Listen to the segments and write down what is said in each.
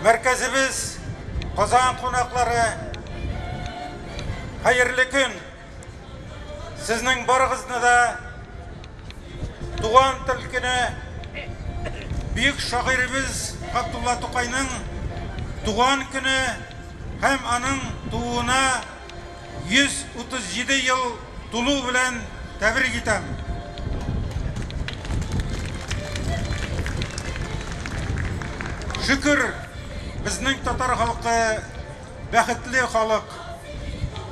Мәркәзебез Казан кунаклары, хәерле көн! Сезнең барыгызны да туган тел көне, бөек шагыйребез Габдулла Тукайның туган көне һәм аның тууына 137 ел тулу белән тәбрик итәм. Шөкер, безнең татар халкы бәхетле халык.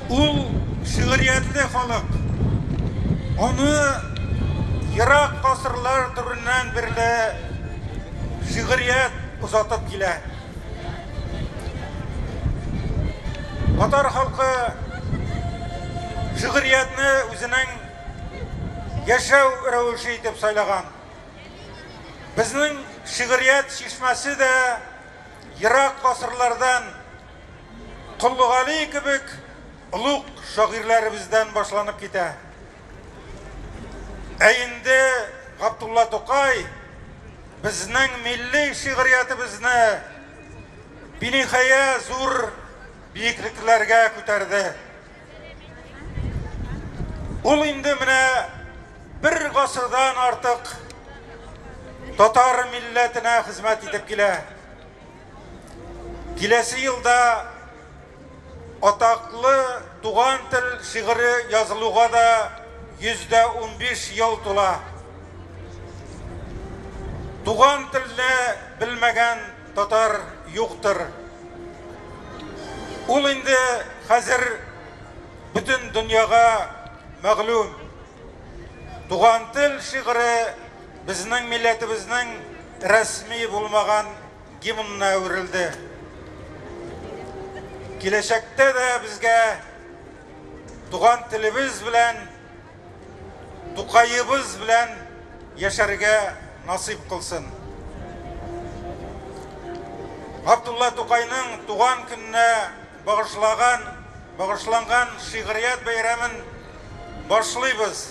Ул шигъриятле халык. Аны ерак гасырлар түреннән бирле шигърият озатып килә. Татар халкы шигъриятне үзенең яшәү рәвеше итеп сайлаган. Безнең шигърият чишмәсе дә ерак гасырлардан Кол Гали кебек олуг шагыйрьләребездән башланып китә. Ә инде Габдулла Тукай безнең милли шигъриятебезне биниһая зур биеклекләргә күтәрде. Ул инде менә бер гасырдан артык татар милләтенә хезмәт итеп килә. Киләсе елда атаклы Туган тел шигыре язылуга да 115 ел тула. Туган телне белмәгән татар юктыр. Ул инде хәзер бөтен дөньяга мәгълүм. Туган тел шигыре безнең милләтебезнең рәсми булмаган гимнына әверелде. Киләчәктә дә безгә туган телебез белән, Тукаебыз белән яшәргә насыйп кылсын. Габдулла Тукайның туган көненә багышлаган, багышланган шигърият бәйрәмен башлыйбыз.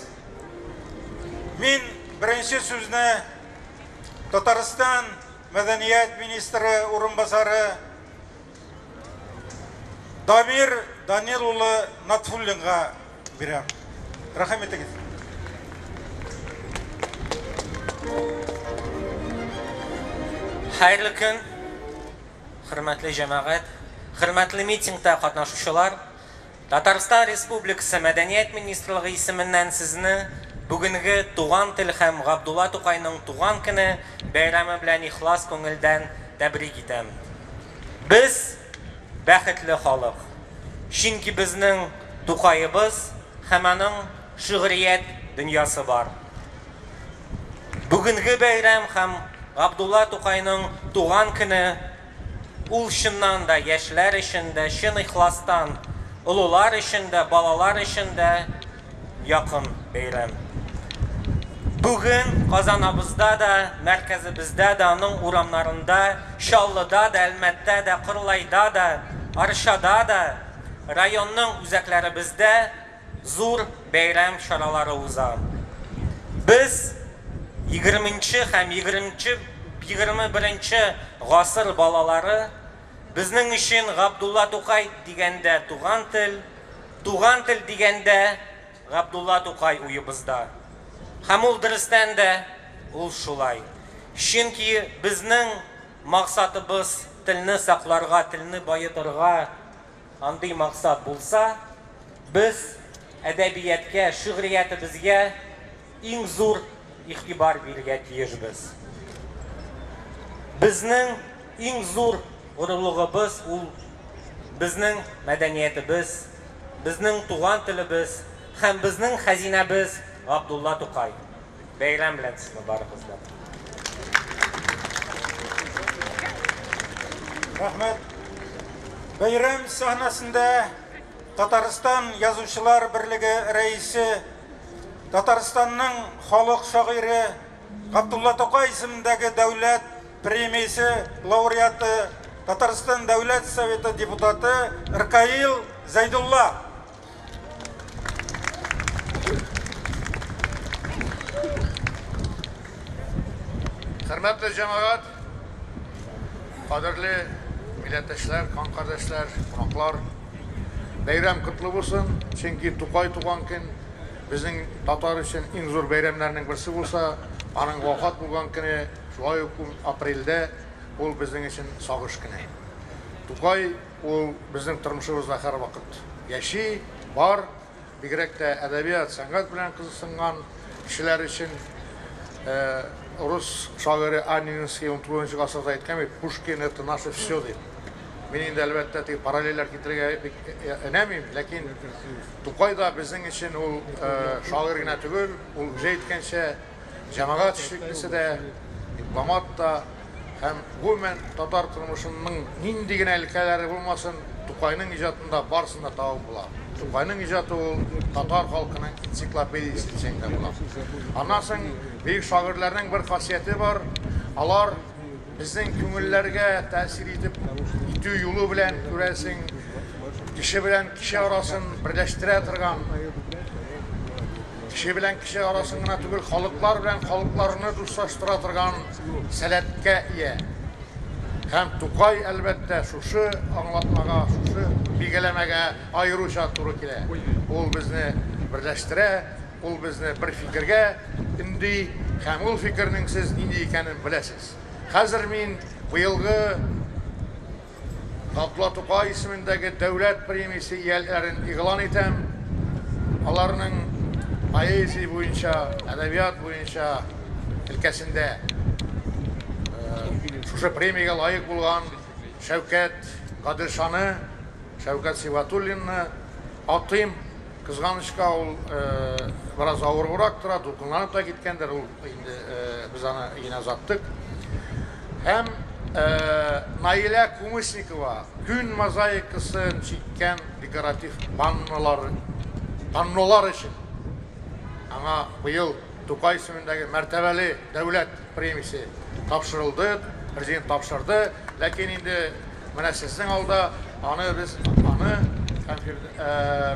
Мин беренче сүзне Татарстан мәдәният министры урынбасары Дамир Данил улы Натфуллинга бирәм. Рәхим итегез. Хәерле көн, хөрмәтле җәмәгать, хөрмәтле митингта катнашучылар. Татарстан Республикасы Мәдәният министрлыгы исеменнән сезне бүгенге Туган тел һәм Габдулла Тукайның туган көне бәйрәме белән ихлас күңелдән тәбрик итәм. Без бәхетле халык. Чөнки безнең Тукаебыз һәм аның шигърият дөньясы бар. Бүгенге бәйрәм һәм Габдулла Тукайның туган көне ул чыннан да яшьләр өчен дә, чын ихластан, олылар өчен дә, балалар өчен дә якын бәйрәм. Бүген Казанабызда да, мәркәзебездә дә, аның урамнарында, Чаллыда да, Әлмәттә дә, Кырлайда да, Арчада да, районның үзәкләребездә зур бәйрәм чаралары уза. Без 20 һәм 21 гасыр балалары, безнең өчен Габдулла Тукай дигәндә туган тел, туган тел дигәндә Габдулла Тукай уебызда. Һәм ул дөрестән дә ул шулай. Чөнки безнең максатыбыз телне сакларга, телне баетырга, андый максат булса, без әдәбияткә, шигъриятебезгә иң зур игътибар бирергә тиешбез. Безнең иң зур горурлыгыбыз ул безнең мәдәниятебез, безнең туган телебез һәм безнең хәзинәбез Габдулла Тукай. Бәйрәм белән сезне барыгызны. Рәхмәт. Бәйрәм сәхнәсендә Татарстан Язучылар берлеге рәисе, Татарстанның халык шагыйре, Габдулла Тукай исемендәге дәүләт премиясе лауреаты, Татарстан Дәүләт Советы депутаты Ркаил Зәйдулла. Хөрмәтле җәмәгать, кадерле Милләттәшләр, кан кардәшләр, кунаклар. Бәйрәм котлы булсын, чөнки Тукай туган көн безнең татар өчен иң зур бәйрәмнәрнең берсе булса, аның вафат булган көне шулай ук апрельдә ул безнең өчен сагыш көне. Тукай ул безнең тормышыбызда һәрвакыт яши, бар, бигрәк тә әдәбият, сәнгать белән кызыксынган кешеләр өчен. Рус шагыйре Аннинский 19 гасырда әйткән бит, Пушкин это наше все дип. Мин инде әлбәттә теге параллельләр китерергә бик өнәмим, ләкин Тукай да безнең өчен ул шагыйрь генә түгел, ул үзе әйткәнчә, җәмәгать эшлеклесе дә, дипломат та һәм гомумән татар тормышының нинди генә өлкәләре булмасын, Тукайның иҗатында барысын да табып була. Тукайның иҗаты ул татар халкының энциклопедиясе дисәң дә була. Аннан соң бөек шагыйрьләрнең бер хасияте бар, алар безнең күңелләргә тәэсир итеп итү юлы белән, күрәсең, кеше белән кеше арасын берләштерә торган, кеше белән кеше арасын гына түгел, халыклар белән халыкларны дуслаштыра торган сәләткә ия. Һәм Тукай, әлбәттә, шушы аңлатмага, шушы билгеләмәгә аеруча туры килә. Ул безне берләштерә, ул безне бер фикергә өнди һәм ул фикернең сез нинди икәнен беләсез. Хәзер мин быелгы Габдулла Тукай исемендәге дәүләт премиясе ияләрен игълан итәм. Аларның поэзия буенча, әдәбият буенча өлкәсендә шушы премиягә лаек булган Шәүкәт Гаделшаны, Шәүкәт Сибгатуллинны атыйм. Кызганычка, ул бераз авырурак тора, дулкынланып та киткәндер, ул инде без аны өенә озаттык. Һәм Наилә Кумысникова күн мозаикасын чиккән декоратив паннолар, паннолар өчен аңа быел Тукай исемендәге мәртәбәле дәүләт премиясе тапшырылды, президент тапшырды. Ләкин инде менә сезнең алда аны без аны һәм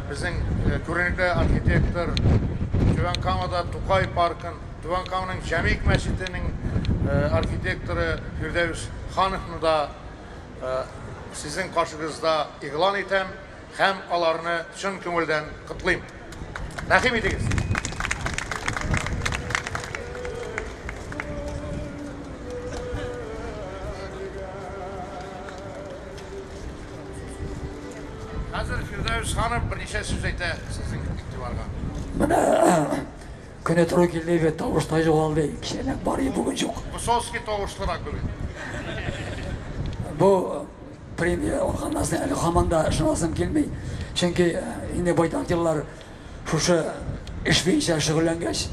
безнең күренекле архитектор Түбән Камада Тукай паркын, Түбән Каманың Җәмигъ мәчетенең архитекторы Фирдәүс Хановны да сезнең каршыгызда игълан итәм һәм аларны чын күңелдән котлыйм. Рәхим итегез. Хәзер Фирдәүс ханым берничә сүз әйтә сезнең игътибарга. Менә көне туры килде бит, тавыш та югалды. Кичәнәк бар иде, бүген юк. Высоцкий тавышлырак бүген. Бу премия алганнан соң әле һаман да ышанасым килми. Чөнки инде байтак еллар шушы эш буенча шөгыльләнгәч,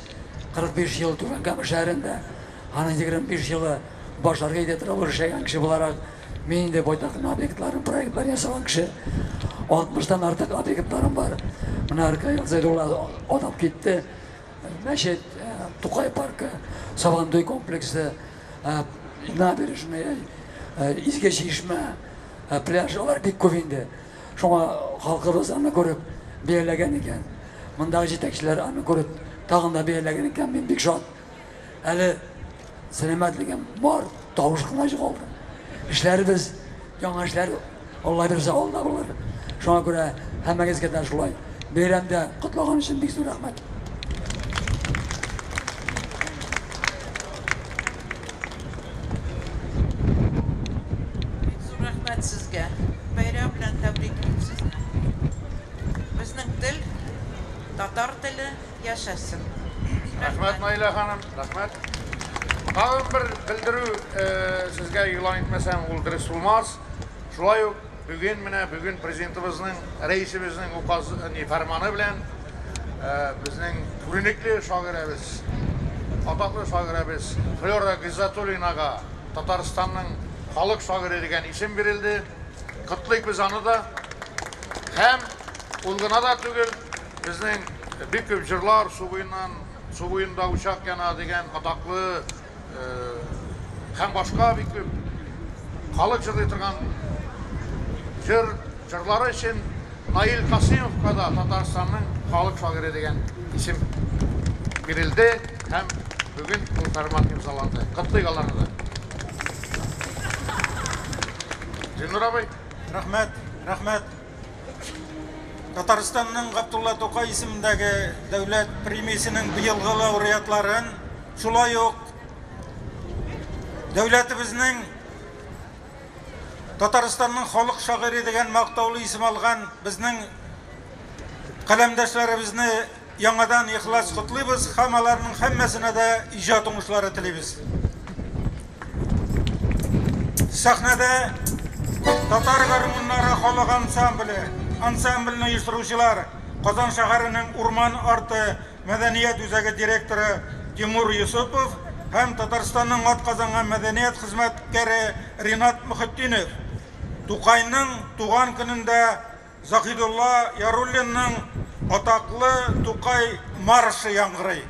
45 ел Түбән Кама шәһәрендә, аның 25 елы баш архитектор булып эшләгән кеше буларак, мин инде байтак кына объектларын, проектлар ясаган кеше. 60-тан артык объектларым бар. Менә Ркаил Зәйдулла атап китте. Мәчет, Тукай паркы, Сабантуй комплексы, набережная, Изге Чишмә, пляж, алар бик күп инде. Шуңа халкыбыз аны күреп бәяләгән икән. Мондагы җитәкчеләр аны күреп тагын да бәяләгән икән, мин бик шат. Әле сәламәтлегем бар, тавыш кына югалды. Эшләребез, яңа эшләр Алла бирсә алда булыр. Шуңа күрә һәммәгезгә дә шулай бәйрәмдә котлаган өчен бик зур рәхмәт. Бик зур рәхмәт сезгә. Бәйрәм белән тәбриклим сезне. Безнең тел, татар теле яшәсен. Рәхмәт, Наилә ханым, рәхмәт. Тагын бер белдерү сезгә игълан итмәсәм, ул дөрес булмас. Шулай ук бүген менә бүген президентыбызның, рәисебезнең указы, ни фәрманы белән безнең күренекле шагыйрәбез, атаклы шагыйрәбез Флера Гыйззәтуллинага Татарстанның халык шагыйре дигән исем бирелде. Котлыйк без аны да. Һәм ул гына да түгел, безнең бик күп җырлар су буеннан, су буенда учак яна дигән атаклы һәм башка бик күп халык җырлый торган җыр, җырлары өчен Наил Касыймовка да Татарстанның халык шагыйре дигән исем бирелде һәм бүген ул фәрман имзаланды. Котлыйк аларны да. Зиннур абый. Рәхмәт, рәхмәт. Татарстанның Габдулла Тукай исемендәге дәүләт премиясенең быелгы лауреатларын, шулай ук дәүләтебезнең Татарстанның халык шагыйре дигән мактаулы исем алган безнең каләмдәшләребезне яңадан ихлас котлыйбыз һәм аларның һәммәсенә дә иҗат уңышлары телибез. Сәхнәдә татар гармуннары халык ансамбле, ансамбльне оештыручылар Казан шәһәренең Урман арты мәдәният үзәге директоры Тимур Йосыпов һәм Татарстанның атказанган мәдәният хезмәткәре Ринат Мөхетдинов. Тукайның туган көнендә Заһидулла Яруллинның атаклы Тукай маршы яңгырый.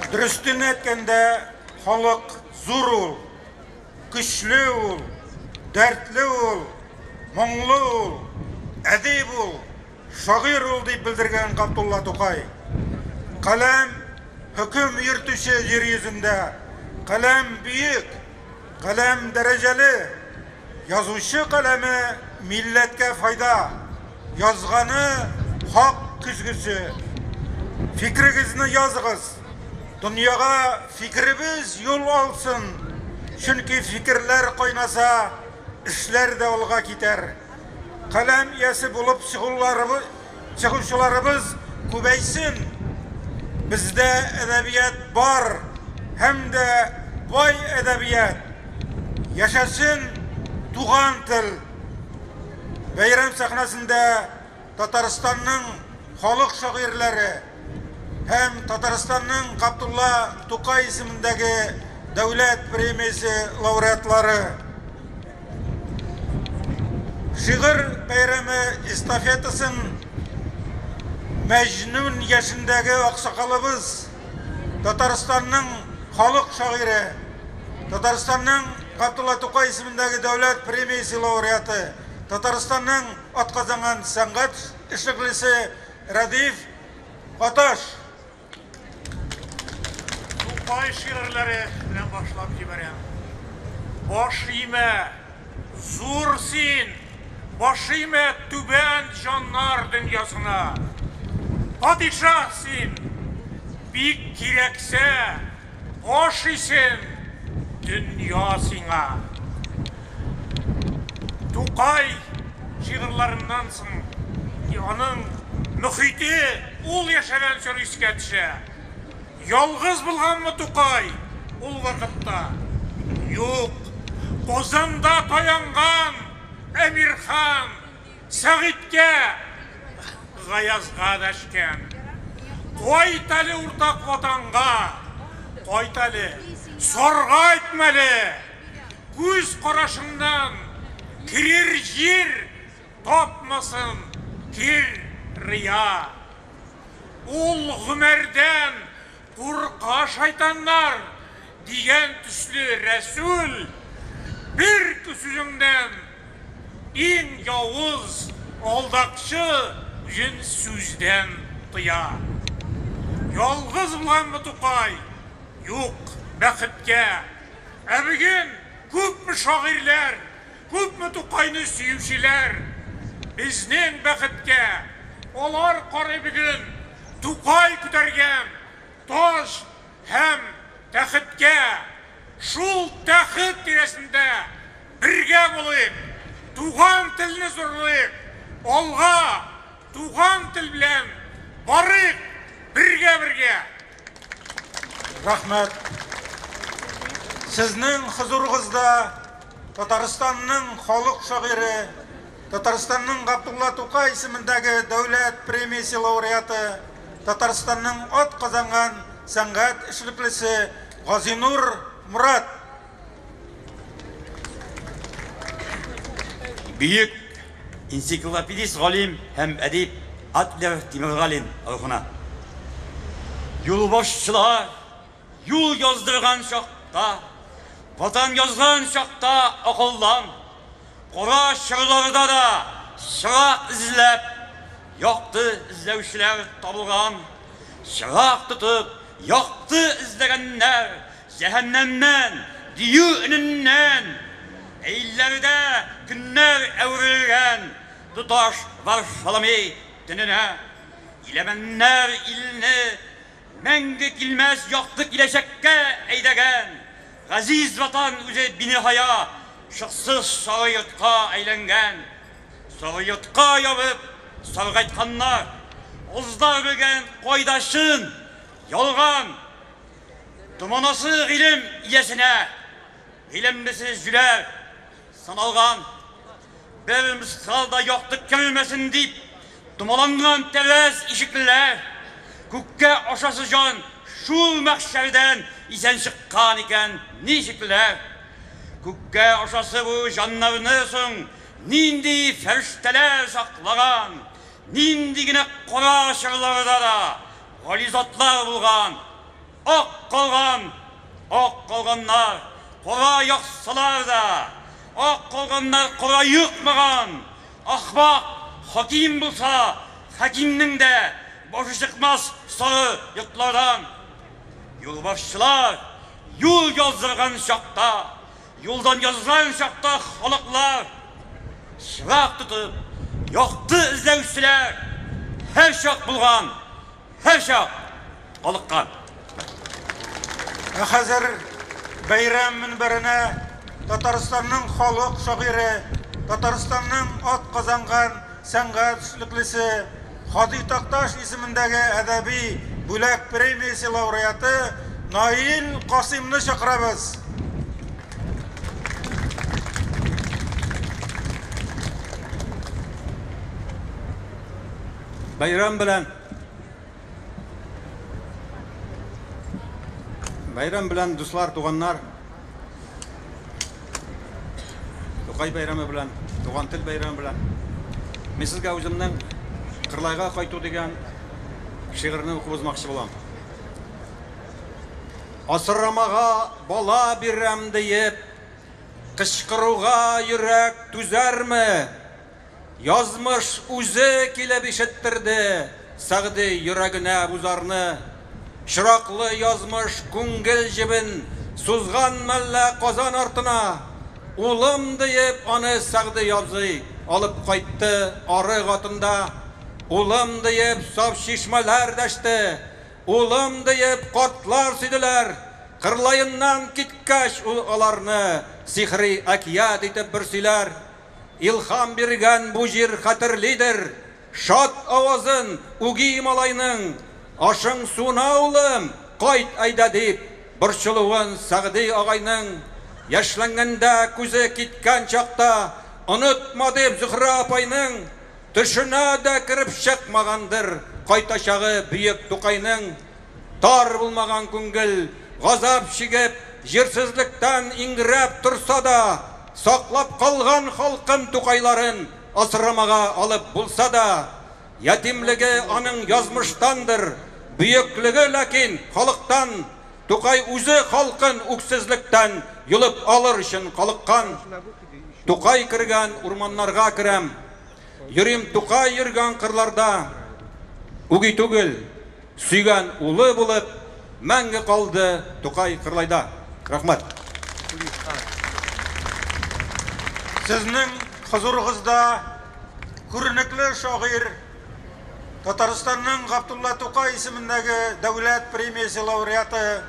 Дөрестен әйткәндә, халык зур ул, көчле ул, дәртле ул, моңлы ул, әдип ул, шагыйрь ул дип белдергән Габдулла Тукай. Каләм хөкем йөртүче җир йөзендә, каләм бөек, каләм дәрәҗәле, язучы каләме милләткә файда, язганы хак көзгесе. Фикерегезне языгыз. Дөньяга фикеребез юл алсын. Чөнки фикерләр кайнаса, эшләр дә алга китәр. Каләм иясе булып чыгучыларыбыз күбәйсен. Бездә әдәбият бар һәм дә бай әдәбият! Яшәсен туган тел! Бәйрәм сәхнәсендә Татарстанның халык шагыйрьләре һәм Татарстанның Габдулла Тукай исемендәге дәүләт премиясе лауреатлары. Шигырь бәйрәме эстафетасын Мәҗнүн яшендәге аксакалыбыз, Татарстанның халык шагыйре, Татарстанның Габдулла Тукай исемендәге дәүләт премиясе лауреаты, Татарстанның атказанган сәнгать эшлеклесе Рәдиф Гаташ. Тукай шигырьләре белән башлап җибәрәм. Баш имә, зур син, баш имә түбән җаннар дөньясына. Падишаһ син, бик кирәксә, баш исен дөнья сиңа. Тукай шигырьләреннән соң аның мөхите, ул яшәгән чор искә төшә. Ялгыз булганмы Тукай ул вакытта? Юк. Казанда таянган Әмирхан Сәгыйтькә, Гаязга дәшкән. Кайт әле уртак ватанга, кайт әле, саргайтма әле, күз карашыңнан керер җир тапмасын кир рыя. Ул Гомәрдән курка шайтаннар, дигән төсле Рәсүл, бер сүзеңнән иң явыз алдакчы үзен сүздән тыя. Ялгыз булганмы Тукай? Юк, бәхеткә. Ә бүген күпме шагыйрьләр, күпме Тукайны сөючеләр? Безнең бәхеткә, алар карый бүген Тукай күтәргән таҗ һәм тәхеткә. Шул тәхет тирәсендә бергә булыйк, туган телне зурлыйк, алга, туган тел белән барыйк бергә-бергә. Рәхмәт. Сезнең хозурыгызда Татарстанның халык шагыйре, Татарстанның Габдулла Тукай исемендәге дәүләт премиясе лауреаты, Татарстанның ат казанган сәнгать эшлеклесе Газинур Морат. Бөек энциклопедист галим һәм әдип Адлер Тимергалин рухына. Юлбашчылар юл яздырган чакта, Ватан язган чакта акылдан, кара чорларда да чырак эзләп, якты эзләүчеләр табылган. Чырак тотып, якты эзләгәннәр җәһәннәмнән, дию өненнән, әйләрдә көннәр әверелгән тоташ Варфоломей төненә. Иләмәннәр илне мәңге килмәс якты киләчәккә әйдәгән. Газиз ватан үзе биниһая шыксыз сары йортка әйләнгән. Сары йортка ябып саргайтканнар. Азлар белгән кайда чын, ялган. Томанасы гыйлем иясенә, гыйлемлесе җүләр саналган. Бер мыскал да якты кермәсен дип, томаланган тәрәз ишекләр. Күккә ашасы җан шул мәхшәрдән исән чыккан икән ничекләр? Күккә ашасы бу җаннарны соң нинди фәрештәләр саклаган, нинди генә кара чорларда да гали затлар булган. Ак калган, ак калганнар, кара яксалар да, ак калганнар кара йокмаган. Ахмак хаким булса, хакимнең дә башы чыкмас сары йортлардан. Юлбашчылар юл яздырган чакта, юлдан язган чакта халыклар чырак тотып, якты эзләүчеләр һәр чак булган, һәр чак калыккан. Ә хәзер бәйрәм мөнбәренә Татарстанның халык шагыйре, Татарстанның ат казанган сәнгать эшлеклесе, Һади Такташ исемендәге әдәби бүләк премиясе лауреаты Наил Касыймны чакырабыз. Бәйрәм белән. Бәйрәм белән, дуслар, туганнар. Тукай бәйрәме белән, туган тел бәйрәме белән. Мин сезгә үземнең Кырлайга кайту дигән шигырьне укып узмакчы булам. Асрамага бала бирәм диеп, кычкыруга йөрәк түзәрме? Язмыш үзе килеп ишеттерде Сәгъди йөрәгенә бу зарны. Чыраклы язмыш күңгел җебен Сузган мәллә Казан артына? Улым диеп аны Сәгъди абзый Алып кайтты арык атында. Улым диеп саф чишмәләр дәште, Улым диеп картлар сөйделәр. Кырлаеннан киткәч ул аларны Сихри әкият итеп бер сөйләр. Илһам биргән бу җир хәтерлидер Шат авазын үги малайның. Ашың суына, улым, кайт әйдә, дип, Борчылуын Сәгъди агайның. Яшьләнгәндә күзе киткән чакта, Онытма, дип, Зөһрә апайның. Төшенә дә кереп чыкмагандыр Кайтачагы бөек Тукайның. Тар булмаган күңгел, газап чигеп, Җирсезлектән иңрәп торса да, Саклап калган халкым Тукайларын Асрамага алып булса да. Ятимлеге аның язмыштандыр, Бөеклеге ләкин халыктан. Тукай үзе халкын үксезлектән Йолып алыр өчен калыккан. Тукай кергән урманнарга керәм, Йөрим Тукай йөргән кырларда. Үги түгел, сөйгән улы булып, Мәңге калды Тукай Кырлайда. Рәхмәт. Сезнең хозурыгызда күренекле шагыйрь, Татарстанның Габдулла Тукай исемендәге дәүләт премиясе лауреаты,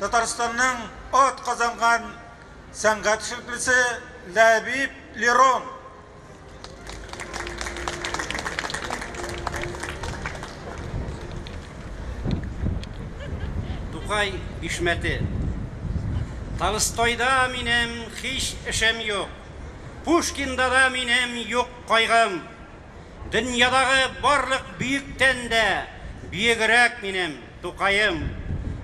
Татарстанның ат казанган сәнгать эшлеклесе Ләбиб Лерон. Тукай бишмәте. Толстойда минем һич эшем юк. Пушкинда да минем юк кайгым. Дөньядагы барлык бөектән дә бөегрәк минем Тукаем.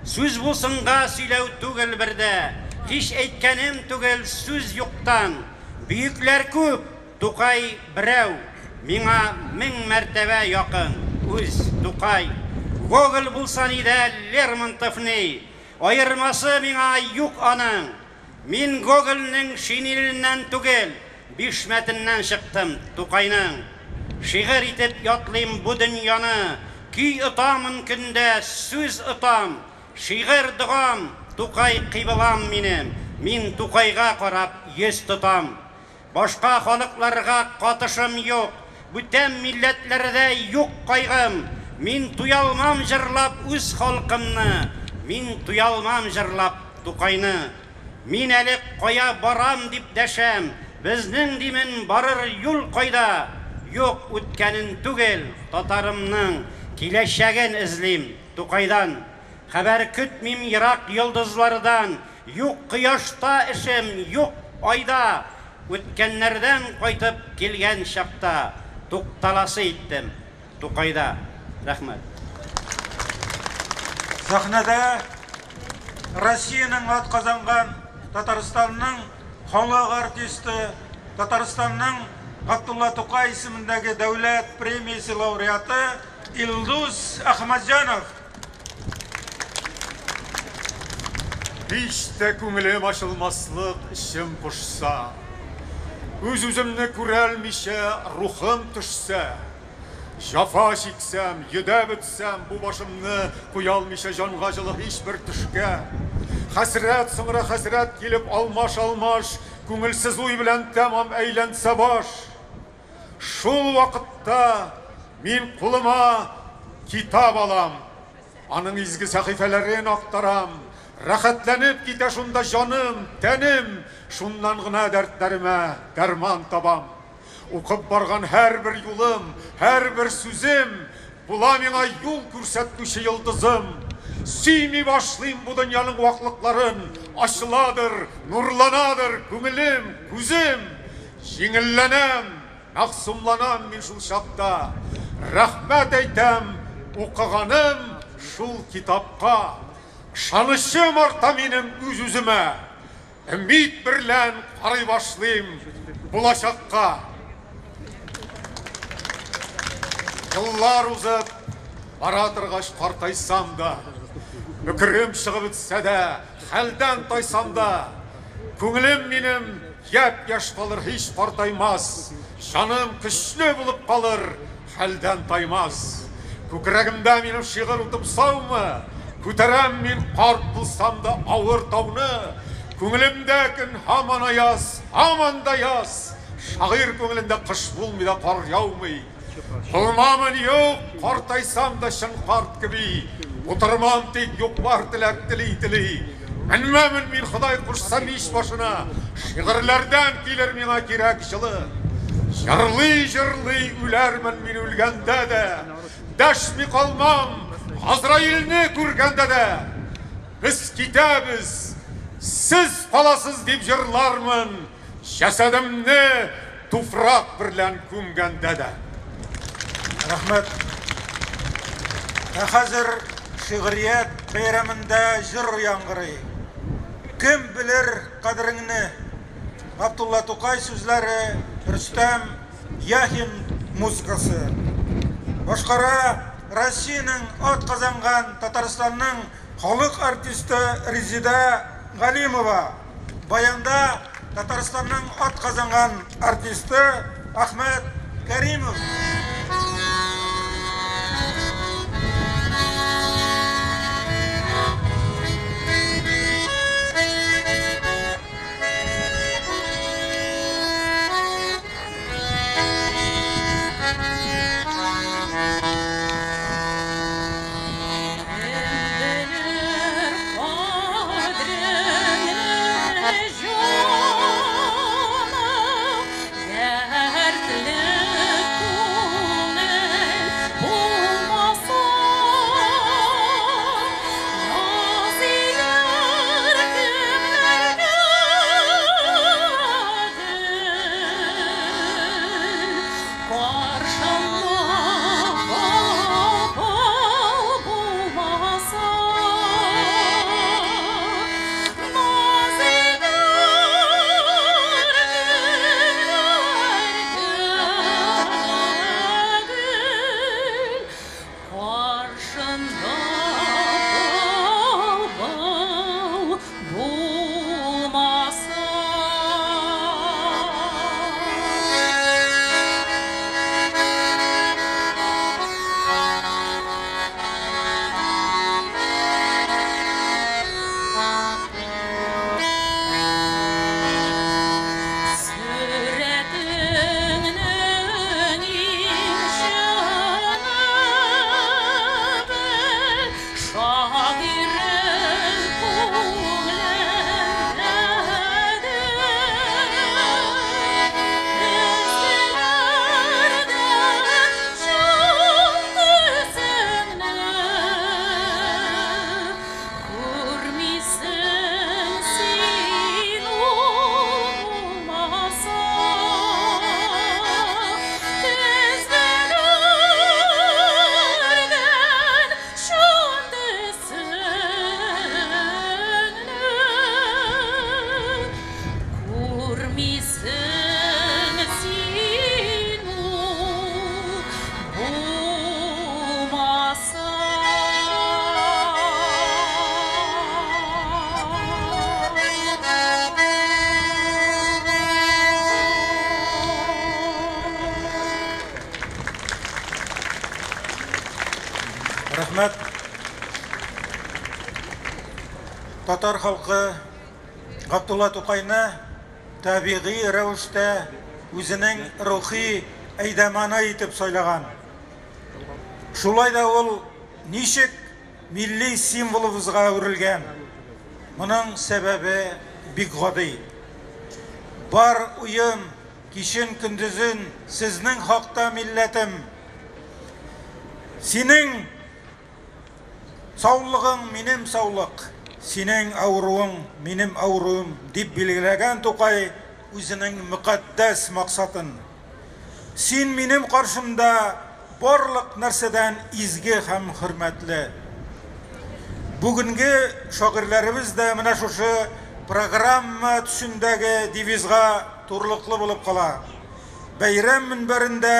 Сүз булсынга сөйләү түгел бер дә, һич әйткәнем түгел сүз юктан. Бөекләр күп, Тукай берәү, миңа мең мәртәбә якын, үз Тукай. Гоголь булса ни дә, Лермонтов ни, аермасы миңа юк аның. Мин Гогольнең шинеленнән түгел, бишмәтеннән чыктым, Тукайның. Шигырь итеп ятлыйм бу дөньяны, көй отамын көндә, сүз отам. Шигырь догам, Тукай кыйблам минем, мин Тукайга карап йөз тотам. Башка халыкларга катышым юк, бүтән милләтләрдә юк кайгым. Мин туялмам җырлап үз халкымны, мин туялмам җырлап Тукайны. Мин әле кая барам дип дәшәм, безнең димен барыр юл кайда? Юк, үткәнен түгел, татарымның киләчәген эзлим Тукайдан. Хәбәр көтмим ерак йолдызлардан, юк кояшта эшем, юк айда. Үткәннәрдән кайтып килгән чакта тукталасы иттем Тукайда. Рәхмәт. Сәхнәдә Россиянең атказанган, Татарстанның халык артисты, Татарстанның Габдулла Тукай исемендәге дәүләт премиясе лауреаты Илдус Әхмәтҗанов. Һич тә күңелем ачылмаслык эчем пошса, Үз-үземне күрәлмичә рухым төшсә, Җәфа чиксәм, йөдәп бетсәм, бу башымны Куялмыйча җанга җылы һичбер төшкә. Хәсрәт соңра хәсрәт килеп алмаш-алмаш, Күңелсез уй белән тәмам әйләнсә баш. Шул вакытта мин кулыма китап алам, Аның изге сәхифәләрен актарам. Рәхәтләнеп китә шунда җаным, тәнем, Шуннан гына дәртләремә дәрман табам. Укып барган һәрбер юлым, һәрбер сүзем Була миңа юл күрсәтүче йолдызым. Сөйми башлыйм бу дөньяның ваклыкларын. Ачыладыр, нурланадыр күңелем, күзем. Җиңелләнәм, мәгъсумланам мин шул чакта. Рәхмәт әйтәм укыганым шул китапка. Ышанычым арта минем үз-үземә. Өмид берлән карый башлыйм булачакка. Еллар узып, бара торгач картайсам да, Бөкерем чыгып бетсә дә, хәлдән тайсам да, Күңелем минем япь-яшь калыр, һич картаймас, Җаным көчле булып калыр, хәлдән таймас. Күкрәгемдә минем шигырь утым саумы? Күтәрәм мин карт булсам да авыр тауны. Күңелемдә көн һаман аяз, һаман да яз. Шагыйрь күңелендә кыш булмый да кар яумый. Булмамын юк, картайсам да чын карт кеби. Утырмам тик юк-бар теләк тели-тели. Менмәмен мин Ходай кушса мич башына. Шигырьләрдән килер миңа кирәк җылы. Җырлый-җырлый үләрмен мин үлгәндә дә. Дәшми калмам, Газраилне күргәндә дә. Без китәбез, сез каласыз дип җырлармын. Җәсәдемне туфрак берлән күмгәндә дә. Рәхмәт. Ә хәзер шигърият бәйрәмендә җыр яңгырый. Кем белер кадереңне? Габдулла Тукай сүзләре, Рөстәм Яхин музыкасы. Башкара Россиянең атказанган Татарстанның халык артисты Резеда Галимова. Баянда Татарстанның атказанган артисты Әхмәт Кәримов. Рәхмәт. Татар халкы Габдулла Тукайны табигый рәвештә үзенең рухи әйдәманы итеп сайлаган. Шулай да ул ничек милли символыбызга әверелгән? Моның сәбәбе бик гади. Бар уем кичен-көндезен сезнең хакта, милләтем. Синең Саулыгың минем саулык, синең авыруың минем авыруым, дип билгеләгән Тукай үзенең мөкатдәс максатын. Син минем каршымда барлык нәрсәдән изге һәм хөрмәтле. Бүгенге шагыйрьләребез дә менә шушы программа төсендәге девизга турылыклы булып кала. Бәйрәм мөнбәрендә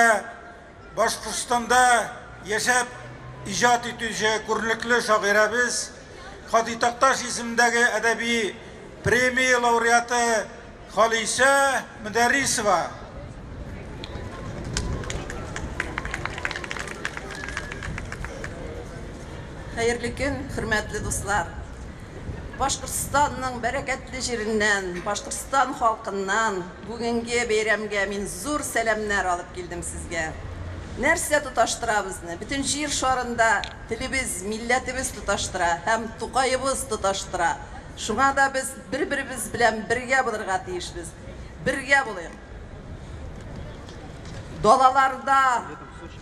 Башкортстанда яшәп иҗат итүче күренекле шагыйрәбез, Һади Такташ исемендәге әдәби премия лауреаты Халисә Мөдәррисова. Хәерле көн, хөрмәтле дуслар! Башкортстанның бәрәкәтле җиреннән, Башкортстан халкыннан бүгенге бәйрәмгә мин зур сәламнәр алып килдем сезгә. Нәрсә тоташтыра безне? Бөтен җир шарында телебез, милләтебез тоташтыра һәм Тукаебыз тоташтыра. Шуңа да без бер-беребез белән бергә булырга тиешбез. Бергә булыйк. Далаларда,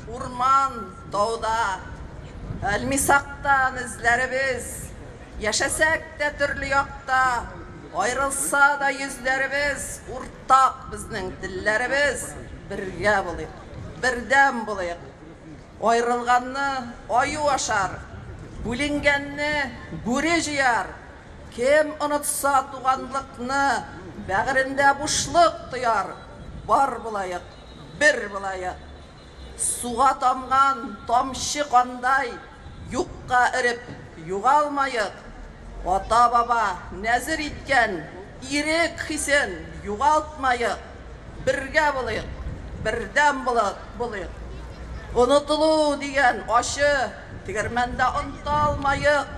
урман, тауда, Әлмисактан эзләребез. Яшәсәк тә төрле якта, Аерылса да йөзләребез, Уртак безнең телләребез. Бергә булыйк, бердәм булыйк. Аерылганны аю ашар, Бүленгәнне бүре җыяр. Кем онытса туганлыкны, Бәгырендә бушлык тояр. Бар булаек, бер булаек. Суга тамган тамчы кандай, Юкка эреп югалмаек. Ата-баба нәзер иткән Ирек хисен югалтмаек. Бергә булыйк, бердәм булыйк. Онытылу дигән ачы тегермәндә онталмаек.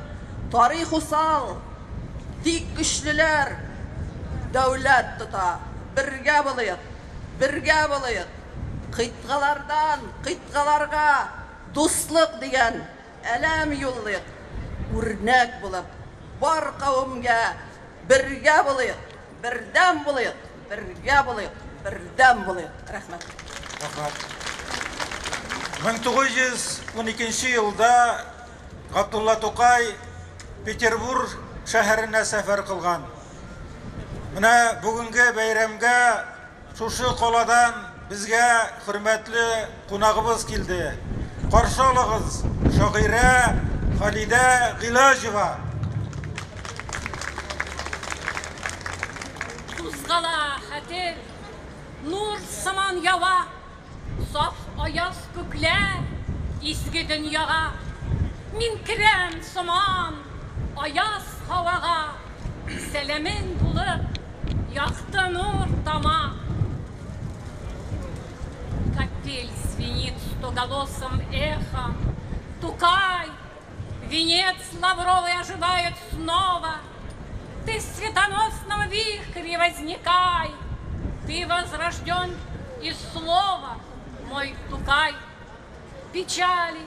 Тарих усал, тик көчлеләр дәүләт тота. Бергә булыйк, бергә булыйк. Кыйтгалардан кыйтгаларга дуслык дигән әләм юллыйк. Үрнәк булып бар кавемгә бергә булыйк, бердәм булыйк, бергә булыйк, бердәм булыйк. Рәхмәт. Рәхмәт. 1912 елда Габдулла Тукай Петербург шәһәренә сәфәр кылган. Менә бүгенге бәйрәмгә шушы каладан безгә хөрмәтле кунагыбыз килде. Каршы алыгыз, шагыйрә Халидә Гыйлаҗева. Кузгала хәтер, нур сыман ява, Саф аяз күкләр, изге дөньяга. Мин керәм сыман аяз һавага, Сәламең булып, якты нур тама. Капель звенит стоголосым эхом, Тукай, венец лавровый оживает снова. Ты в светоносном вихре возникай, Ты возрожден из слова, мой Тукай. Печали,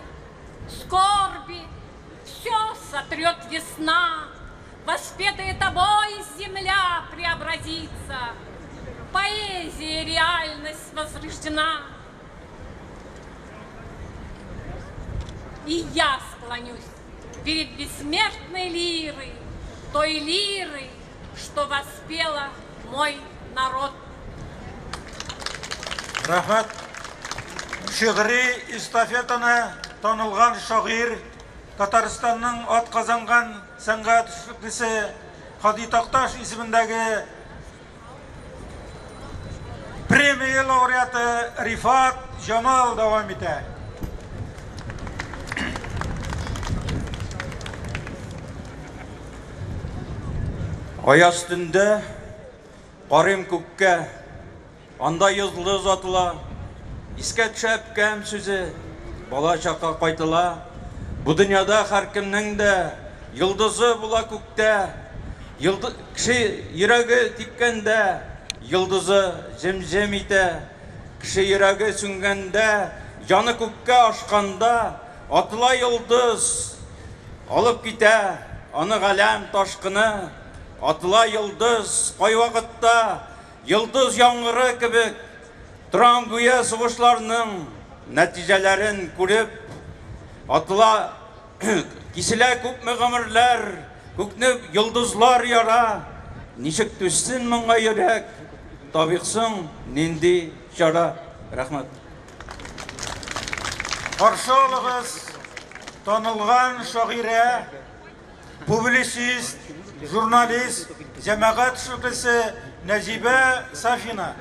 скорби, все сотрет весна, Воспетая тобой земля преобразится, Поэзия реальность возрождена. И я склонюсь перед бессмертной лирой, той лирой, что воспела мой народ. Рәхмәт. Шигъри эстафетаны танылган шагыйрь, Татарстанның атказанган сәнгать эшлеклесе Һади Такташ исемендәге премия лауреаты Рифат Җамал дәвам итә. Аяз төндә карыйм күккә, анда йолдыз атыла. Искә төшә әбкәм сүзе, бала чакка кайтыла. Бу дөньяда һәркемнең дә йолдызы була күктә. Йолды, кеше йөрәге типкәндә, йолдызы җем-җем итә. Кеше йөрәге сүнгәндә, җаны күккә ашканда, атыла йолдыз. Алып китә аны галәм ташкыны. Атыла йолдыз, кайвакытта йолдыз яңгыры кебек торам гүя сугышларның нәтиҗәләрен күреп, атыла Киселә күпме гомерләр, күкне йолдызлар яра. Ничек түзсен моңа йөрәк? Табыйк соң нинди чара? Рәхмәт. Каршы алыгыз танылган шагыйрә, публицист, журналист, җәмәгать эшлеклесе Нәҗибә Сафина.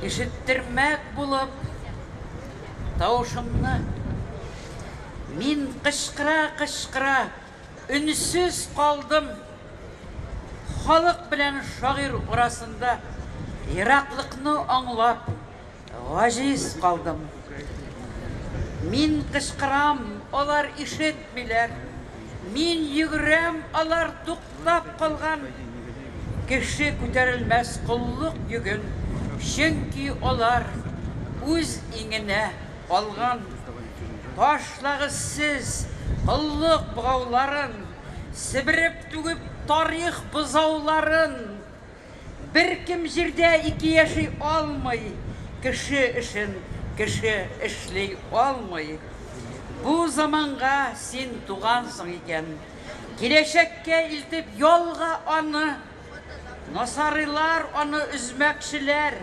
Ишеттермәк булып тавышымны, мин кычкыра-кычкыра өнсез калдым. Халык белән шагыйрь арасында ераклыкны аңлап, гаҗиз калдым. Мин кычкырам, алар ишетмиләр. Мин йөгерәм, алар туктап калган. Кеше күтәрелмәс коллык йөген, чөнки алар үз иңенә алган. Ташлагыз сез коллык богауларын, себереп түгеп тарих бозауларын. Беркем җирдә ике яши алмый, кеше эшен кеше эшли алмый. Бу заманга син тугансың икән, киләчәккә илтеп ялга аны. Насарыйлар аны өзмәкчеләр,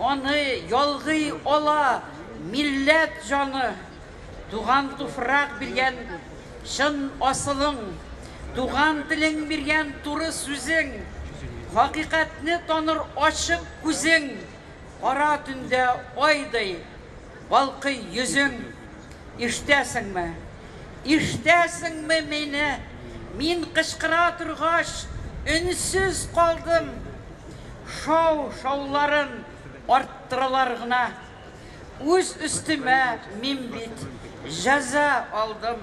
аны ялгый ала милләт җаны. Туган туфрак биргән чын асылың, туган телең биргән туры сүзең, хакыйкатьне таныр ачык күзең, кара төндә айдай балкый йөзең. Ишетәсеңме? Ишетәсеңме мине? Мин кычкыра торгач, өнсез калдым. Шау-шауларын арттыралар гына. Үз өстемә мин бит җәза алдым.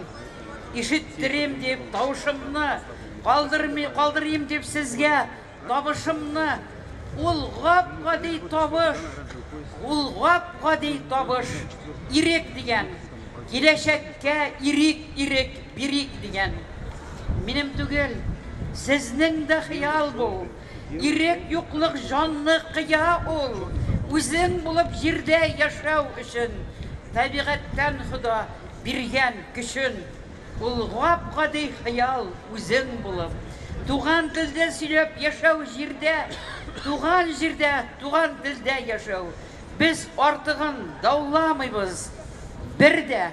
Ишеттерим дип тавышымны, калдырмый калдырыйм дип сезгә табышымны. Ул гап-гади табыш, ул гап-гади табыш, ирек дигән. Киләчәккә ирек, ирек бирик дигән. Минем түгел, сезнең дә хыял бу. Ирек юклык җанны кыя ул. Үзең булып җирдә яшәү өчен табигатьтән Хода биргән көчен. Ул гап-гади хыял үзең булып. Туган телдә сөйләп яшәү җирдә, туган җирдә, туган телдә яшәү. Без артыгын дауламыйбыз бер дә.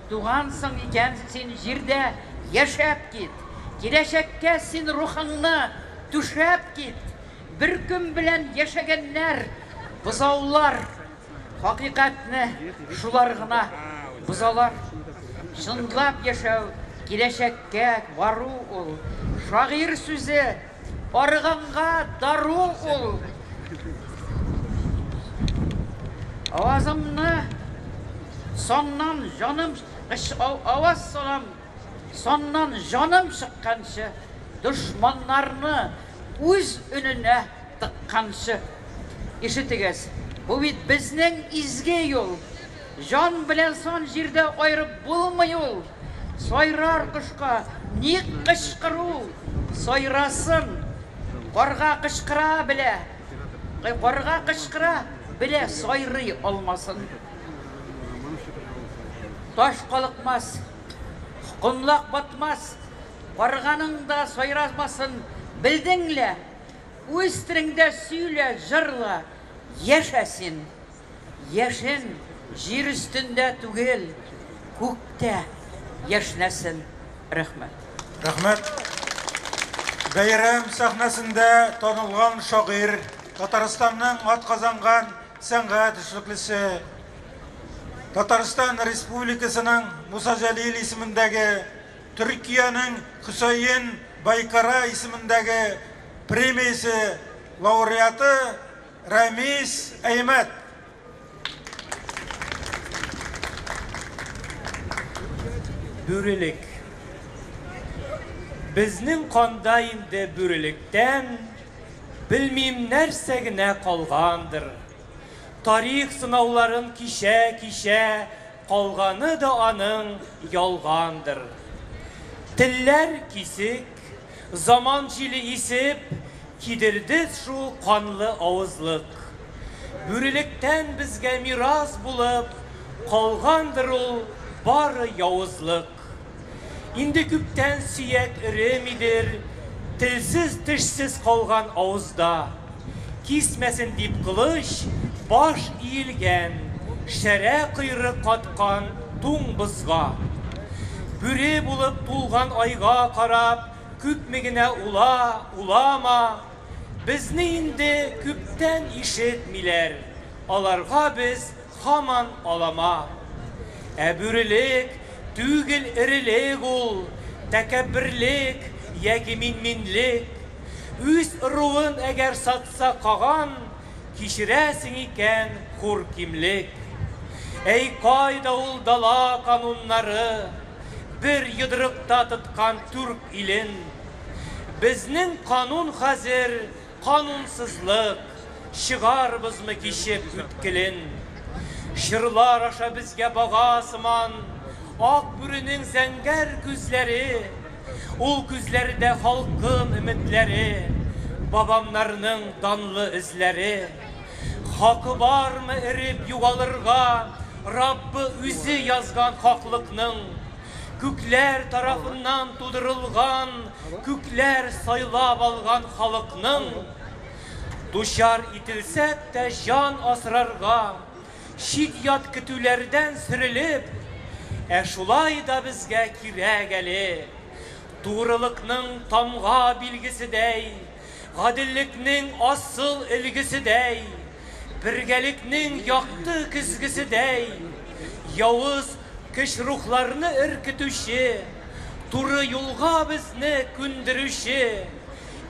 Тугансың икән син җирдә, яшәп кит. Киләчәккә син рухыңны түшәп кит. Бер көн белән яшәгәннәр бозаулар. Хакыйкатьне шулар гына бозалар. Чынлап яшәү, киләчәккә бару ул. Шагыйрь сүзе, арыганга дару ул. Авазымны саннан җаным аваз салам, саннан җаным чыкканчы, дошманнарны үз өненә тыкканчы. Ишетегез, бу бит безнең изге юл. Җан белән сан җирдә аерып булмый ул. Сайрар кошка ник кычкыру, сайрасын. Карга кычкыра белә, карга кычкыра белә, сайрый алмасын. Таш калыкмас, комлак батмас, карганың да сайрамасын белдең лә. Үз телеңдә сөйлә, җырла, яшә син. Яшен җир өстендә түгел, күктә яшьнәсен. Рәхмәт. Рәхмәт. Бәйрәм сәхнәсендә танылган шагыйрь, Татарстанның атказанган сәнгать эшлеклесе, Татарстан Республикасының Муса Җәлил исемендәге, Төркиянең Хөсәен Байкара исемендәге премиясе лауреаты Рәмис Әймәт. Бүрелек. Безнең канда инде бүрелектән Белмим, нәрсә генә калгандыр. Тарих сынауларын кичә-кичә, Калганы да аның ялгандыр. Телләр кисек, заман җиле исеп, Кидерде шул канлы авызлык. Бүрелектән безгә мирас булып, Калгандыр ул бары явызлык. Инде күптән сөяк эремидер, Телсез-тешсез калган авызда. Кисмәсен дип кылыч, баш иелгән, Шәрә койрык каткан туң бозга. Бүре булып тулган айга карап, Күпме генә ула, улама, Безне инде күптән ишетмиләр, Аларга без һаман алама. Ә бүрелек түгел эрелек ул, тәкәбберлек яки минминлек. Үз ыруын әгәр сатса каган, кичерәсең икән хур кимлек. Әй, кайда ул дала кануннары, бер йодрыкта тоткан түрк илен? Безнең канун хәзер Канунсызлык, чыгарбызмы кичеп үткелен? Чорлар аша безгә бага сыман Ак бүренең зәңгәр күзләре. Ул күзләрдә халкым өметләре, Бабамнарның данлы эзләре. Хакы бармы эреп югалырга Раббы үзе язган хаклыкның? Күкләр тарафыннан тудырылган, күкләр сайлап алган халыкның дучар ителсәк тә җан асрарга, чит-ят көтүләрдән сөрелеп, ә шулай да безгә кирәк әле турылыкның тамга билгеседәй, гаделлекнең асыл өлгеседәй, бергәлекнең якты көзгеседәй, явыз көч-рухларны өркетүче, туры юлга безне күндерүче,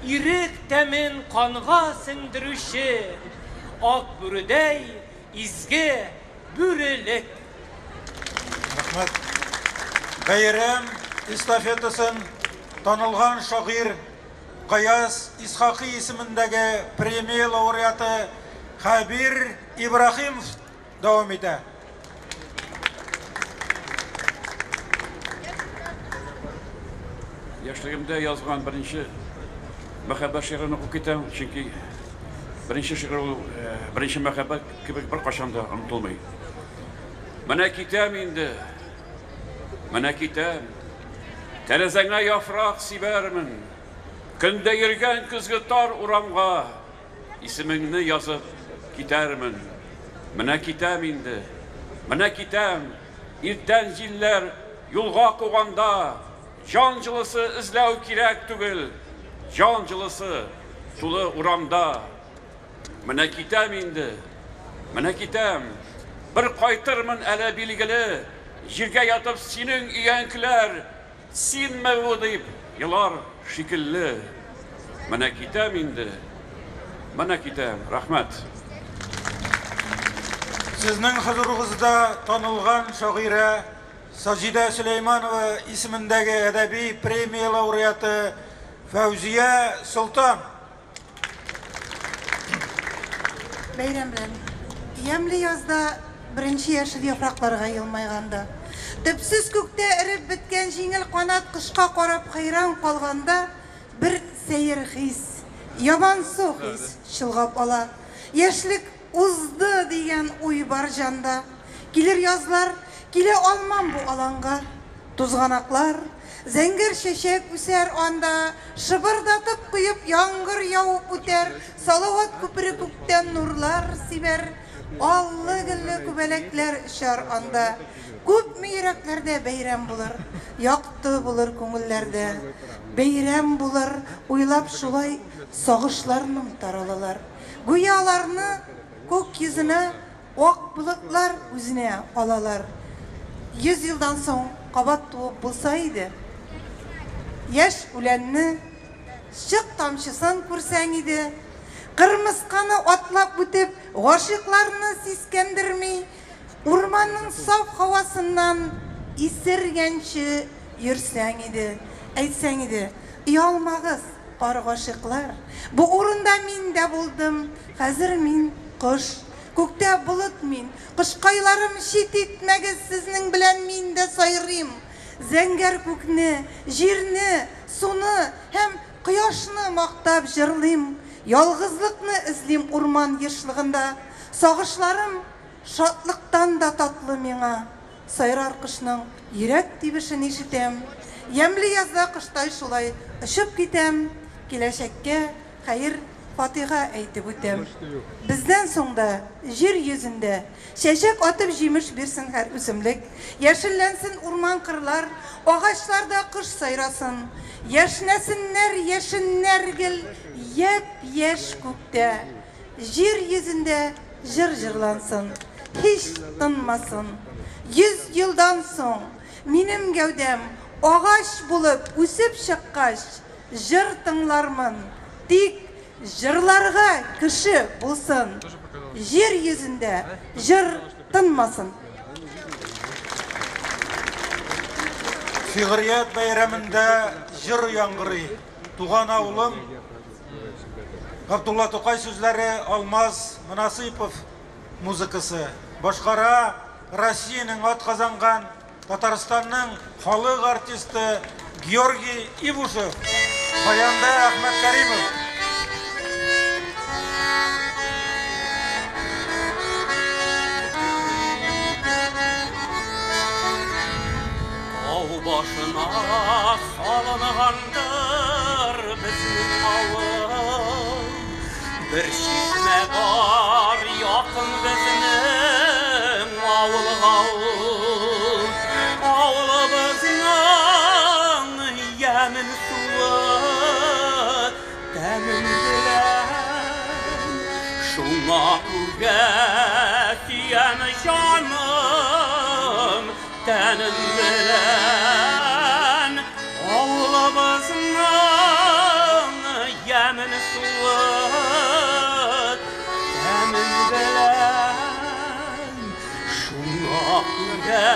ирек тәмен канга сеңдерүче ак бүредәй изге бүрелек. Рәхмәт. Бәйрәм эстафетасын танылган шагыйрь Гаяз Исхакый исемендәге премия лауреаты Хәбир Ибраһимов дәвам итә. Яшьлегемдә язган беренче мәхәббәт шигырен укып китәм, чөнки беренче шигырь ул беренче мәхәббәт кебек беркайчан да онытылмый. Менә китәм инде, менә китәм. Тәрәзәңә яфрак сибәрмен. Көндә йөргән көзге тар урамга исемеңне язып китәрмен. Менә китәм инде, менә китәм. Иртән җилләр юлга куганда җан җылысы эзләү кирәк түгел. Җан җылысы тулы урамда. Менә китәм инде, менә китәм. Бер кайтырмын әле, билгеле. Җиргә ятып синең өянкеләр синме бу дип елар шикелле. Менә китәм инде, менә китәм. Рәхмәт. Сезнең хозурыгызда танылган шагыйрә Саҗидә Сөләйманова исемендәге әдәби премия лауреаты Фәүзия Солтан. Бәйрәм белән. Ямьле язда беренче яшел яфракларга елмайганда, төпсез күктә эреп беткән җиңел канат кошка карап хәйран калганда, бер сәер хис, ямансу хис чолгап ала. Яшьлек узды дигән уй бар җанда. Килер язлар, килә алмам бу аланга. Тузганаклар, зәңгәр чәчәк үсәр анда, Шыбырдатып коеп яңгыр явып үтәр, Салават күпере күктән нурлар сибәр, Аллы-гөлле күбәләкләр очар анда. Күпме йөрәкләрдә бәйрәм булыр, Якты булыр күңелләрдә. Бәйрәм булыр, уйлап шулай Сагышларның таралалар. Гүя аларны күк йөзенә Ак болытлар үзенә алалар. 100 елдан соң кабат туып булса иде. Яшь үләнне, чык тамчысын күрсәң иде. Кырмысканы атлап үтеп, гашыйкларны сискәндерми, урманның саф һавасыннан исергәнче йөрсәң иде. Әйтсәң иде, оялмагыз! пар гашыйклар. Бу урында мин дә булдым, хәзер мин кош. Күктә болыт мин, кошкайларым, чит итмәгез, сезнең белән мин дә сайрыйм. Зәңгәр күкне, җирне, суны һәм кояшны мактап җырлыйм. Ялгызлыкны эзлим урман ешлыгында. Сагышларым шатлыктан да татлы миңа. Сайрар кошның йөрәк тибешен ишетәм. Ямьле язда коштай шулай очып китәм. Киләчәккә хәер фатиха әйтеп үтәм. Бездән соң да җир йөзендә чәчәк атып җимеш бирсен һәр үсемлек. Яшелләнсен урман-кырлар, агачларда кош сайрасын. Яшьнәсеннәр яшеннәр гел япь-яшь күктә. Җир йөзендә җыр җырлансын, һич тынмасын. 100 елдан соң минем гәүдәм агач булып үсеп чыккач, җыр тыңлармын. Тик җырларга кеше булсын. Җир йөзендә җыр тынмасын. Шигърият бәйрәмендә җыр яңгырый. Туган авылым Габдулла Тукай сүзләре, Алмаз Монасыйпов музыкасы. Башкара Россиянең атказанган, Татарстанның халык артисты Георгий Ивушев, баянда Әхмәт Кәримов. Тау башына салынгандыр безнең авыл. Бер чишмә бар якын безнең авылга ул. Авылыбызның ямен суы тәмен беләм. Шуңа күрә сөям җаным тәнем белән. Авылыбызның ямен суы тәмен белән. Шуңа күрә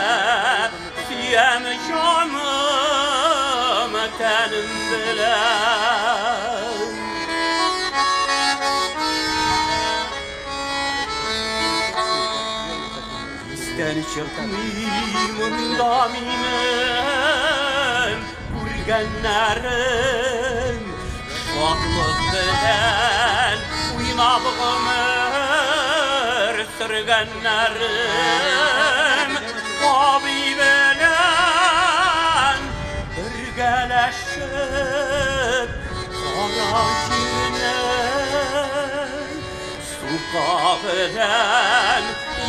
сөям җаным тәнем белән. Истән чыкмый монда минем күргәннәрем. Шатлык белән уйнап гомер сөргәннәрем. Абый белән бергәләшеп кара җирне сука белән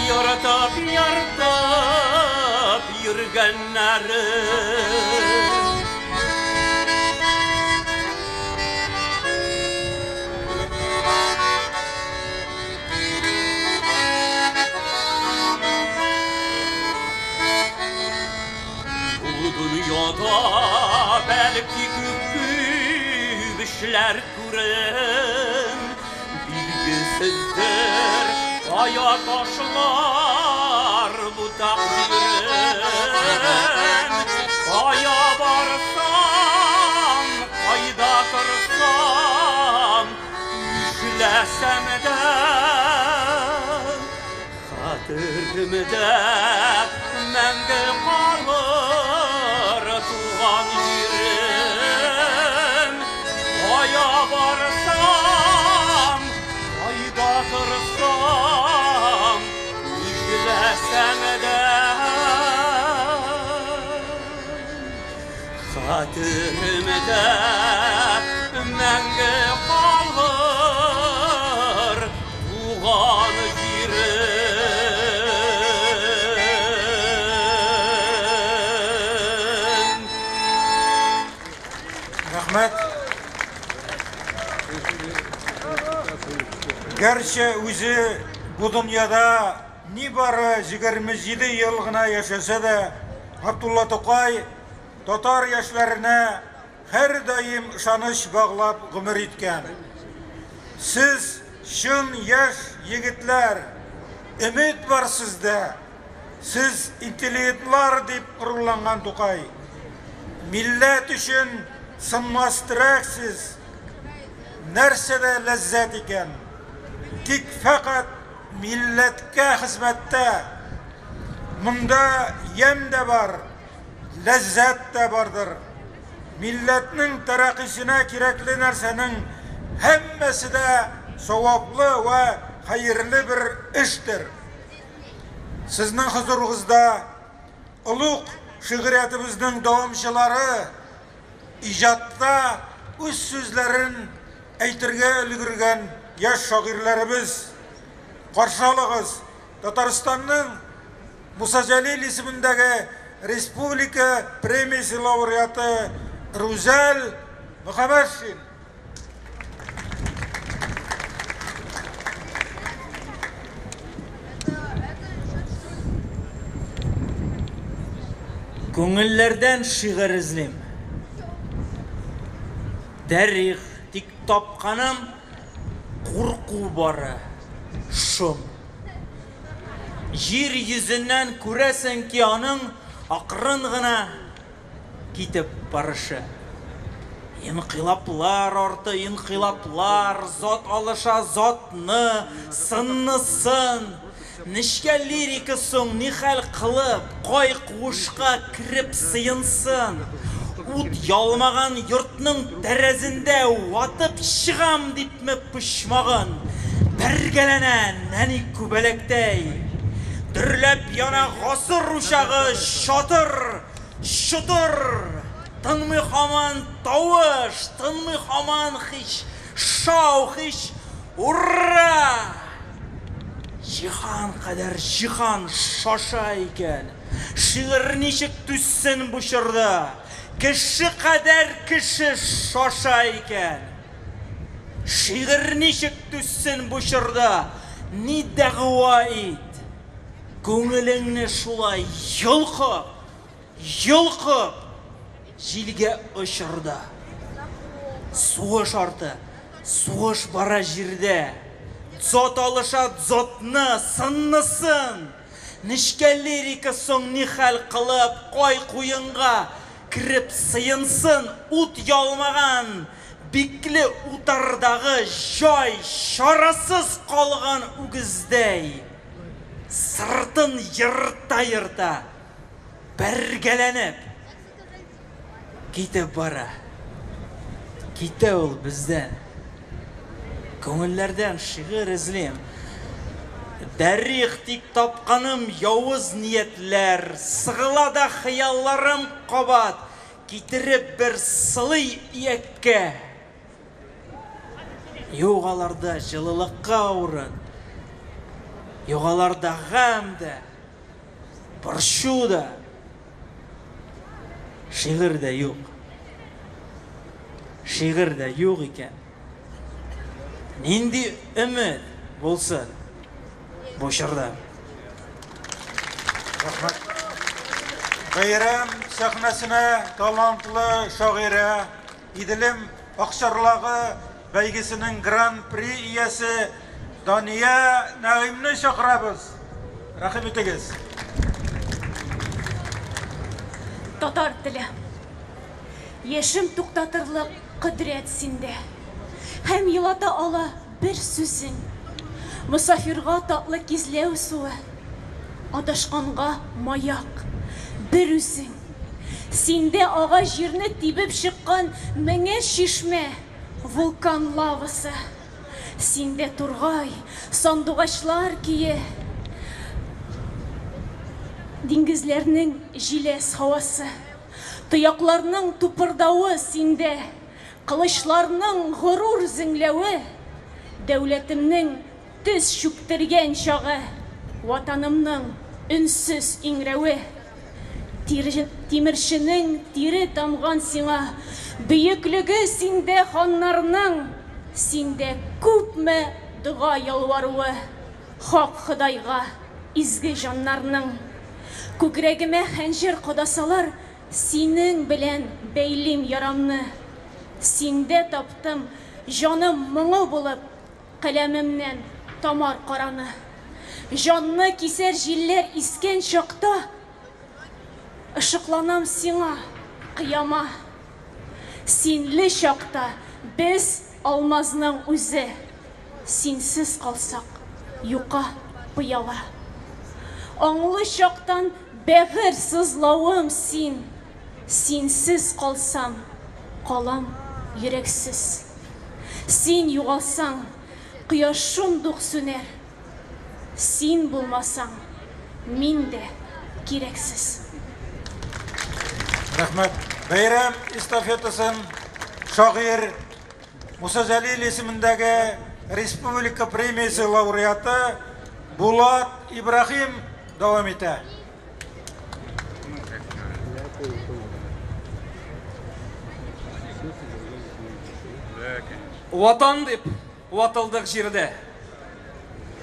яртып-яртып йөргәннәрем. Бу дөньяда бәлки күп эшләр күрем, билгесездер кая ташлар бу тәкъдирем. Кая барсам, кайда торсам, нишләсәм дә, хәтеремдә мәңге калыр туган җирем. Кая барсам, кайда торсам, нишләсәм дә, хәтеремдә мәңге калыр туган җирем. Рәхмәт. Гәрчә үзе бу дөньяда нибары 27 ел гына яшәсә дә, Габдулла Тукай татар яшьләренә һәрдаим ышаныч баглап гомер иткән. Сез чын яшь егетләр, өмет бар сездә. Сез интеллигентлар дип горурланган Тукай. Милләт өчен сынмас терәк сез. нәрсәдә ләззәт икән? Тик фәкать милләткә хезмәттә. Монда ямь дә бар, ләззәт тә бардыр. Милләтнең тәрәкыйсенә кирәкле нәрсәнең һәммәсе дә саваплы вә хәерле бер эштер. Сезнең хозурыгызда олуг шигъриятебезнең дәвамчылары, иҗатта үз сүзләрен әйтергә өлгергән яшь шагыйрьләребез. Каршы алыгыз, Татарстанның Муса Җәлил исемендәге республика премиясе лауреаты Рүзәл Мөхәммәтшин. Күңелләрдән шигырь эзлим. Тарих тик тапканым курку бары, шом. Җир йөзеннән күрәсең ки аның акрын гына китеп барышы. Инкыйлаблар арты инкыйлаблар, зат алыша затны, сынны сын. Нечкә лирика соң нихәл кылып, кай куышка кереп сыенсын? Ут ялмаган йортның тәрәзендә ватып чыгам дипме почмагын? Бәргәләнә нәни күбәләктәй. Дөрләп яна гасыр учагы чатыр, чотыр. Тынмый һаман тавыш, тынмый һаман һич шау, һич ура! Җиһан кадәр җиһан шаша икән. Шигырь ничек түзсен бу чорда? Кеше кадәр кеше шаша икән. Шигырь ничек түзсен бу чорда? Ни дәгъва ит? Күңелеңне шулай йолкып, йолкып, җилгә очырда. Сугыш арты, сугыш бара җирдә. Дзот алыша дзотны, сынны сын. Нечкә лирика соң нихәл кылып, кай куенга кереп сыенсын, ут ялмаган бикле утардагы җай чарасыз калган үгездәй, сыртын ерта-ерта, бәргәләнеп китеп бара. Китә ул бездән. Күңелләрдән шигырь эзлим. Дәрих тик тапканым явыз ниятләр, Сыгыла да хыялларым кабат, Китереп бер сылый ияккә. Юк аларда җылылыкка урын, Юк аларда гамь дә, борчу да, Шигырь дә юк. Шигырь дә юк икән. Нинди өмет булсын бу чорда? Рәхмәт. Бәйрәм сәхнәсенә талантлы шагыйрә, Иделем акчарлагы бәйгесенең гран-при иясе Дания Нәгыймне чакырабыз. Рәхим итегез. Татар теле. Яшем туктатырлык кодрәт синдә. Һәм елата ала бер сүзең. Мосафирга татлы кизләү суы. Адашканга маяк. Бер үзең. Синдә ага җирне тибеп чыккан меңе чишмә, вулкан лавасы. Синдә тургай, сандугачлар көе. Диңгезләрнең җиләс һавасы. Тоякларның тупырдавы синдә, Кылычларның горур зеңләве, Дәүләтемнең тез чүктергән чагы, Ватанымның өнсез иңрәве. Тимерченең тире тамган сиңа, Бөеклеге синдә ханнарның, Синдә күпме дога ялваруы. Хак Ходайга, изге җаннарның. Күкрәгемә хәнҗәр кадасалар, Синең белән бәйлим ярамны. Синдә таптым, җаным моңы булып, Каләмемнән тамар караны. Җанны кисәр җилләр искән чакта, Ышыкланам сиңа, кыяма. Синле чакта без. алмазның үзе. Синсез калсак, юка пыяла. Аңлы чактан бәгырь сызлавым син. Синсез калсам, калам йөрәксез. Син югалсаң, кояш шундук сүнәр. Син булмасаң, мин дә кирәксез. Рәхмәт. Бәйрәм эстафетасын шагыйрь Муса Җәлил исемендәге республика премиясе лауреаты Булат Ибрахим дәвам итә. Ватан дип ватылдык җирдә.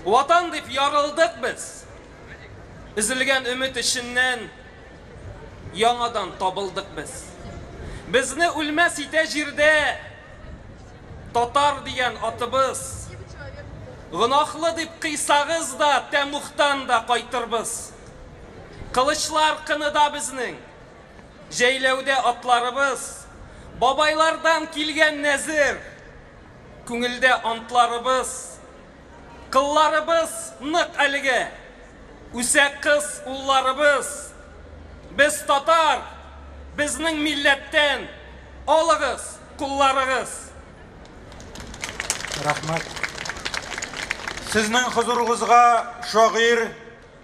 Ватан дип ярылдык без. Өзелгән өмет эченнән яңадан табылдык без. Безне үлмәс итә җирдә татар дигән атыбыз. Гөнаһлы дип кыйсагыз да, тәмугтан да кайтырбыз. Кылычлар кыныда безнең, җәйләүдә атларыбыз, бабайлардан килгән нәзер, күңелдә антларыбыз. Кылларыбыз нык әлегә, үсә кыз улларыбыз. Без татар, безнең милләттән алыгыз кулларыгыз. Рәхмәт. Сезнең хозурыгызга шагыйрь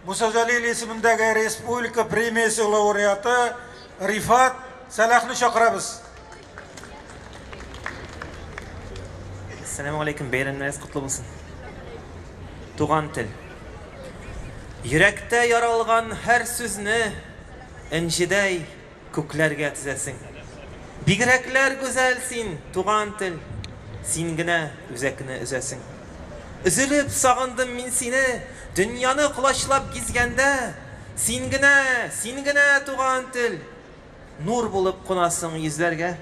Муса Җәлил исемендәге республика премиясе лауреаты Рифат Сәлахны чакырабыз. Әссәламү алейкум, бәйрәмнәрегез котлы булсын. Туган тел. Йөрәктә яралган һәр сүзне энҗедәй күкләргә тезәсең. Бигрәкләр гүзәл син, туган тел, син генә үзәкне өзәсең. Өзелеп сагындым мин сине, дөньяны колачлап гизгәндә, син генә, син генә, туган тел, нур булып кунасың йөзләргә.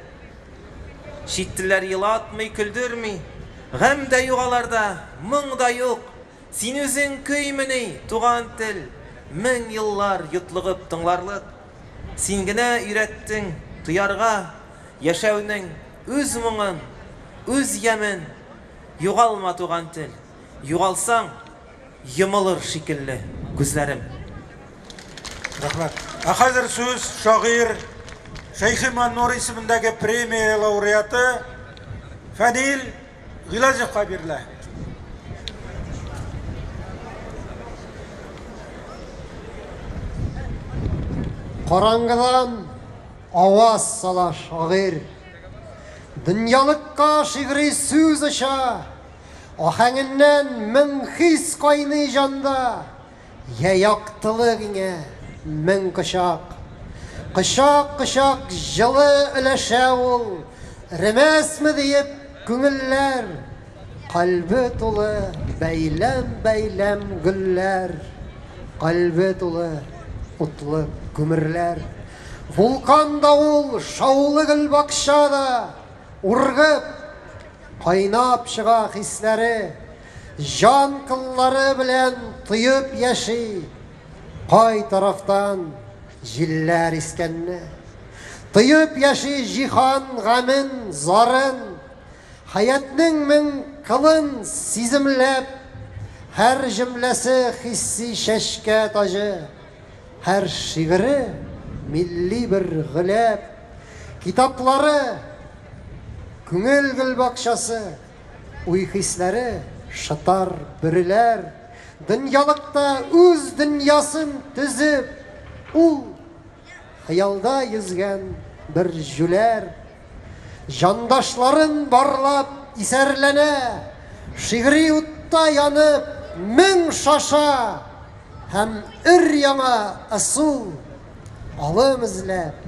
Чит телләр елатмый, көлдерми, гамь дә юк аларда, моң да юк. Син үзең көймени, туган тел, 1000 еллар йотлыгып тыңларлык. Син генә өйрәттең тоярга яшәүнең үз моңын, үз ямен. Югалма, туган тел, югалсаң, йомылыр шикелле күзләрем. Рәхмәт. Ә хәзер сүз шагыйрь Шәйхи Маннур исемендәге премия лауреаты Фәнил Гыйләҗевка бирелә. Караңгыдан аваз сала шагыйрь. Дөньялыкка шигъри сүз оча. Аһәңеннән мең хис кайный җанда. Йә яктылык иңә мең кочак. Кочак-кочак җылы өләшә ул, Эремәсме диеп күңелләр. Кальбе тулы бәйләм-бәйләм гөлләр, Кальбе тулы утлы күмерләр. Вулкан да ул, шаулы гөлбакча да, Ургып, кайнап чыга хисләре. Җан кыллары белән тоеп яши, Кай тарафтан җилләр искәнне. Тоеп яши җиһан гамен, зарын, Хәятнең мең кылын сиземләп, Һәр җөмләсе хисси чәчкә таҗы, Һәр шигыре милли бер гөләп. Китаплары, күңел гөлбакчасы, Уй-хисләре шытар бөреләр. Дөньялыкта үз дөньясын төзеп, Ул хыялда йөзгән бер җүләр. Җандашларын барлап исәрләнә, Шигъри утта янып мең шаша Һәм өр-яңа ысул, алым эзләп.